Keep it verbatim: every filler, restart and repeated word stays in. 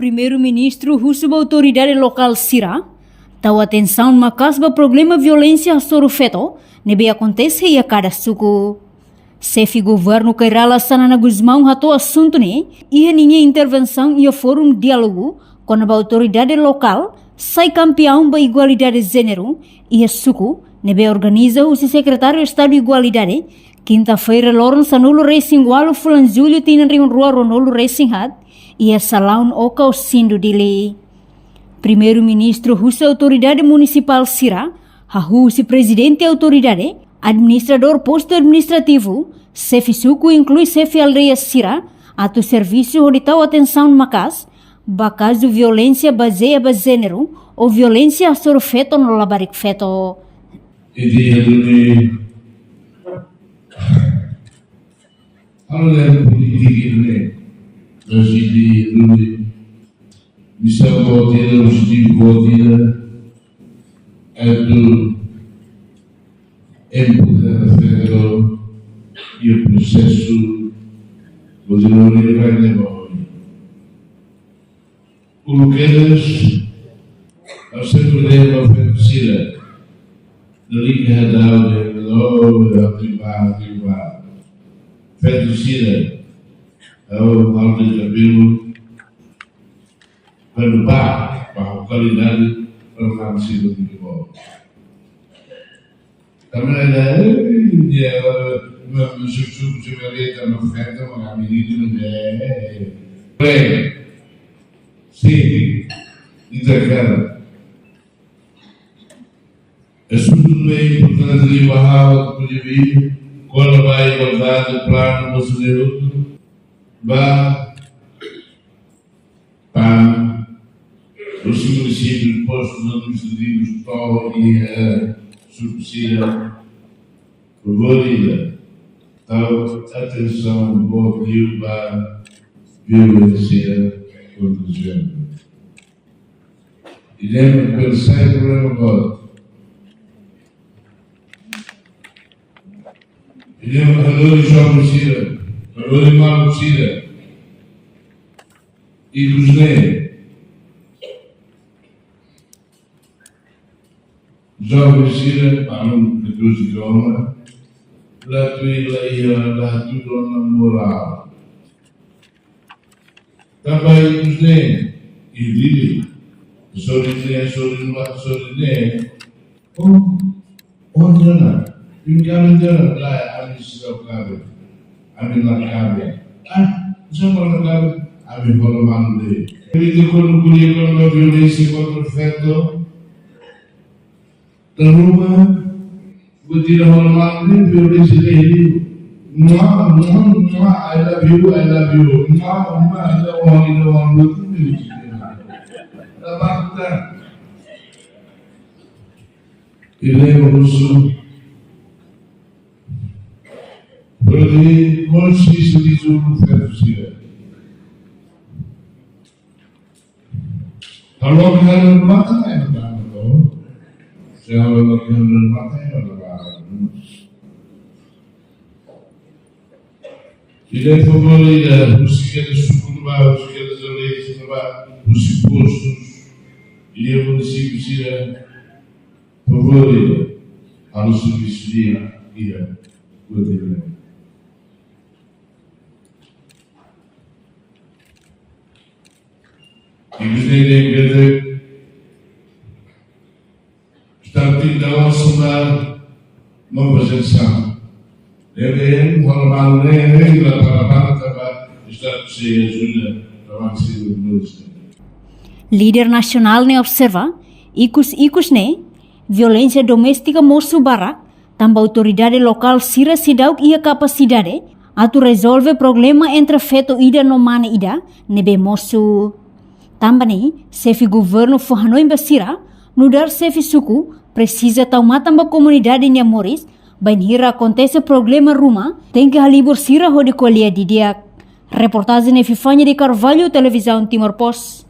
Primeiru-Ministru husu ba autoridade lokál sira tau atensaun maka'as ba problema violénsia hasoru feto ne'ebé akontese iha kada suku. Xefe Governu Kay Rala Xanana Gusmão hato'o asuntu ne'e iha ninia intervensaun iha Fórum Diálogu kona-ba autoridade lokál sai kampiaun ba igualdade jéneru iha suku ne'ebé organiza husi Sekretáriu Estadu Igualdade, kinta-feira loron sanulu-resin-ualu fulan Jullu tinan rihun rua ruanulu-resin-haat, iha Salaun Oka Ossindo, Dili. Primeiru-Ministru husu autoridade munisipál sira, hahú husi prezidente autoridade, administradór postu administrativu, xefe suku, inklui xefe aldeia sira, atu servisu hodi tau atensaun maka'as ba kazu violénsia bazeia ba jéneru ou violénsia hasoru feto no labarik feto. Ida-ne'e duni, halo dari politik ini, dari segi duni, bisa buat tidak, mesti buat tidak, itu empodera feto iha prosesu, buat tidak, ini kan, ya, bahwa Uluk kedas, ha'u sempre lembra feto sira. Dari ke hadau de lo, de atriba, atriba. Feto sira. Ha'u, ha'u de cabelo. Kuandu ba, ba kualidade, para sira de bom. Tanba ne'e, eh, dia, ma, susu, susu, bebé, tanba feto, ma, menino, né? Bem, sim, ita hakarak. Asuntu ne'ebé importante liu ba ha'u, ha'u pode vir, kona-ba igualdade, planu, mosu de outro, ba, PAM, husi munisípiu, postus administrativus, to'o iha, eh, suku sira, favór ida, tau atensaun boot liu ba violénsia kontra jéneru. I lembra, pelo sai problema boot. I lembra, valoriza joven sira, valoriza maluk sira. I kusne, joven sira, para um que dos idioma, la tuila ia, la tu dona moral. Tanba i kusne, i Dili, sorine, sorine, sorine. Oh, oh, jana. Pinggan jana, lai, ami sira kabe. Ami la kabe. Ah, sapa la kabe? Ami hola malu de'it. Ami te kono kuliah kona-ba violénsia kontra feto. Tanba, buat ida hola malu de'it, violénsia de'it. Mua, mua, mua, I love you, I love you. Mua, mua, I love you, I love you. Tabata. Ele é oso. Pode consciência de um feto sira. Kalau kita mata, ya, kita tahu. Kalau kita mata, ya, kita tahu. Ida favór ida, husi kada suku ne'ebá, husi kada aldeia ne'ebá, husi postus, iha munisípiu sira, favór ida, halo servisu di'ak, iha, buat ida. I bisa ida, starting da semana, uma projeção. Deve, normal, né, né, para, para, para, para, está cheio de ajuda, para, para, para, para, Líder nasionál ne'e observa, ikus-ikus ne'e, violénsia doméstika mosu barak, tanba autoridade lokál sira seidauk iha kapasidade atu rezolve problema entre feto ida no mane ida ne'ebé mosu. Tanba ne'e, xefe governu fó hanoin ba sira, nu'udar xefe suku, presiza tau matan ba komunidade nia moris, bainhira akontese problema ruma, tenke halibur sira hodi ko'alia didi'ak. Reportajen Epifania de Carvalho, Televizaun Timor Post.